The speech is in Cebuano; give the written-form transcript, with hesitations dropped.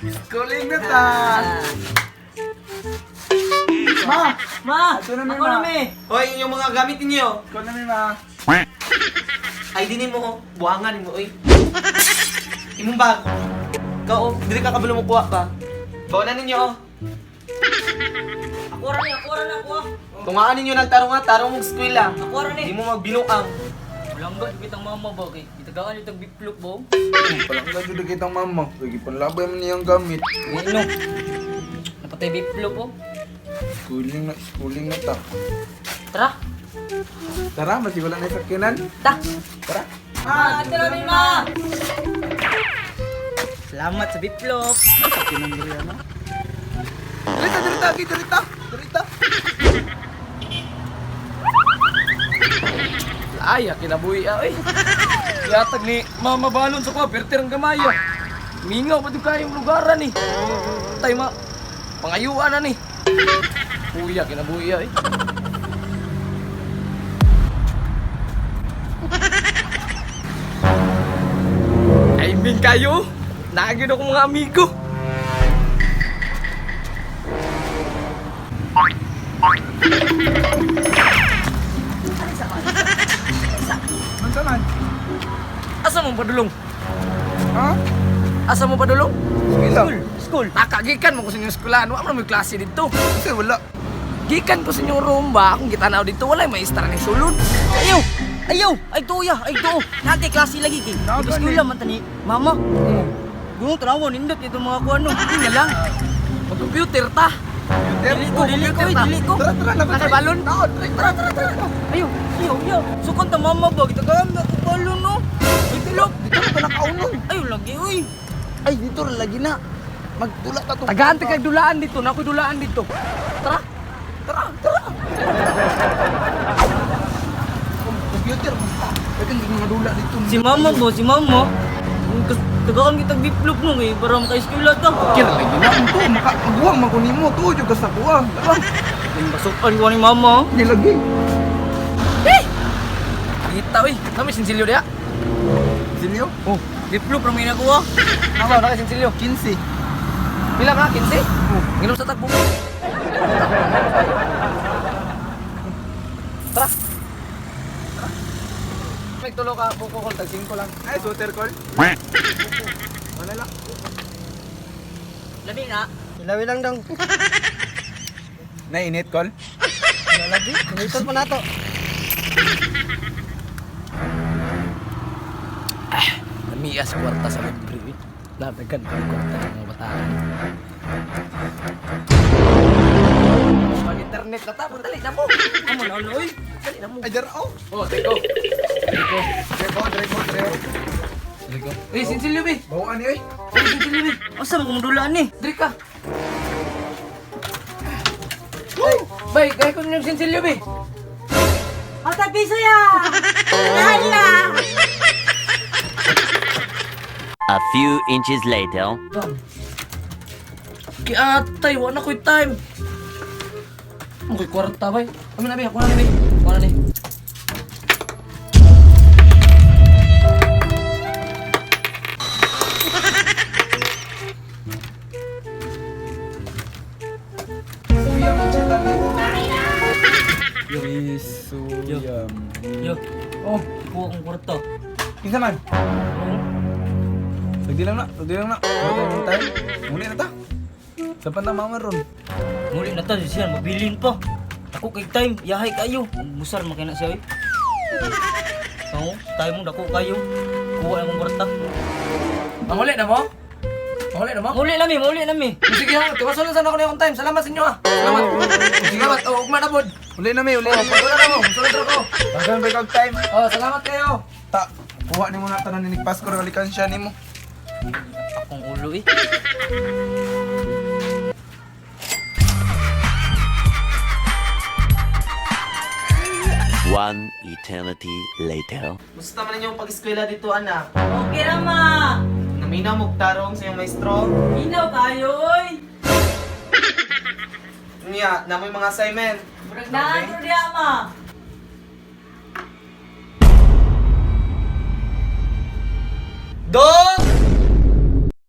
Schooling na ta. Ma! Ma! Ito na mi, Ako ma. na mi! Hoy, inyong mga gamit ninyo. Ikaw na mi, ma. Ay, dinin mo, oh. Buhangan mo, oy. Imong bag. Ikaw, oh. Dili ka kabalo mo kuha ba? Bawa na ninyo, oh. Ako ra ni, ako ra na ako. ah. Tungaan ninyo nagtarong nga, tarong mong eskwela. Ako ra Di ni. mo magbinuang. Langga jud kitang mama ba kay gitagaan jud tag biplok bo. Palangga jud kitang mama. Kay gipanlabay man niyang gamit. Ano? Napatay biplok oh. Schooling na ta. Tara. Tara, masih wala na yung sakyanan. Ta. Tara. Ma, ato na mi ma. Salamat sa biplok. Sakyanan diri ano. Dirita, dirita, gi, dirita. Dirita. Ay, kinabuhi ah, oy. Yatag ni Mama Balon sa ko, perter ang gamay ah. Mingaw pa doon kayong lugaran eh. Tay ma, pangayuan na ni. Kuya, kinabuhi ah, eh. Ay, min kayo. Naagin ako mga amigo. Unsa man? Asa mo padulong? Ha? Asa mo padulong? Eskwela. School. Nakagikan mo ko sa inyong eskwelahan. Wa man may klase dito. Kasi wala. Gikan ko sa inyong room ba? Akong gitanaw dito, walay maestra ni sulod. Ayaw! Ayaw! Ay tuya! Ay tuo! Nate klase lagi kay. Naga Eskwela ni. man tani. Mama. Gunong tanawa nindot ito mga kuano. Hindi na lang. Mag-computer ta. Computer. Dili ko, dili ko, dili ko. Tara, tara, lagot. Nasa balon? Tara, tara, tara, tara. Ayaw, ayaw, ayaw. Sukon ta mama ba kita ka ko balon no. Biplok. Dito na nakaunon. Ayaw lagi uy. Ay, dito ra lagi na. Magtulak ta to. Tagaan ta kag dulaan dito, na ako'y dulaan dito. Tara. Tara, tara. Computer basta. Dagan yung mga dula dito. Si mama ba, si mama. Tagaan kita biplok no kay para maka-eskwela ta. Kira lagi na. Ito, maka maguwang man ko nimo to jud ka sa kuha. Tara, Basukan ko ni mama. di lagi. Kita oy, nami sinsilyo diya. Silyo? Oh, Biplok ra may nakuha. amo na sinsilyo. 15. Pila ka 15? Oh, nginom sa tagbo. Tara. Tara. May tulo ka buko ko tag 5 lang. Ay, suter call. Wala lang. Labi na. Ilawi lang dong. Nainit call. Lagi, gamiton pa nato. Namias kwarta sa libre. eh. Nadagan pa yung kwarta ng mga bataan. Mag-internet na ta, dali na mo. Amo na ano oy. Dali na mo. Ay, dara oh. Oh, teko. Teko. Dreko, dreko, dreko. Teko. Eh, sinsilyo be. Bawaan ni oy. Eh, sinsilyo be. Asa man kung dulaan ni? Diri ka. Ay, bay, kaya ko yung sinsilyo be. Ata piso ya. Hala. A few inches later. Kiatay, wala ko'y time. Ano ko'y kwarta bay? Kami na be, ako na ni be. Ako na ni. Isuyam. Yo, Oh, kuha kong kwarta. kinsa man? Sagdi lang na, sagdi lang na. Wala tayong time. Muli na ta. Sa pantang mama ron. Muli na ta siya mabilin pa. Ako kay time, yahay kayo. Musar man kay na siya oy. Oo, tayo mo dako kayo. Kuha akong kwarta. Manguli na mo? Manguli na mo? Muli na mi, muli na mi. Sige ha, tiwason lang sana ako na yung time. Salamat sa inyo ha. Salamat. Salamat. Oh, ugma na pod. Uli na mi, uli na. Wala na mo. Sunod ra ko. Dagan ba kag time? Oh, salamat kayo. Ta, kuha nimo na tanan ni Pasko ra alikansya nimo. Akong ulo eh. One eternity later. Musta man ninyong pag-eskwela dito, anak? Okay ra ma. Naminaw mo tarong sa iyong maestro. Inaw kayo oy. Niya, namoy mga assignment. Murag naa diya ma. Dong!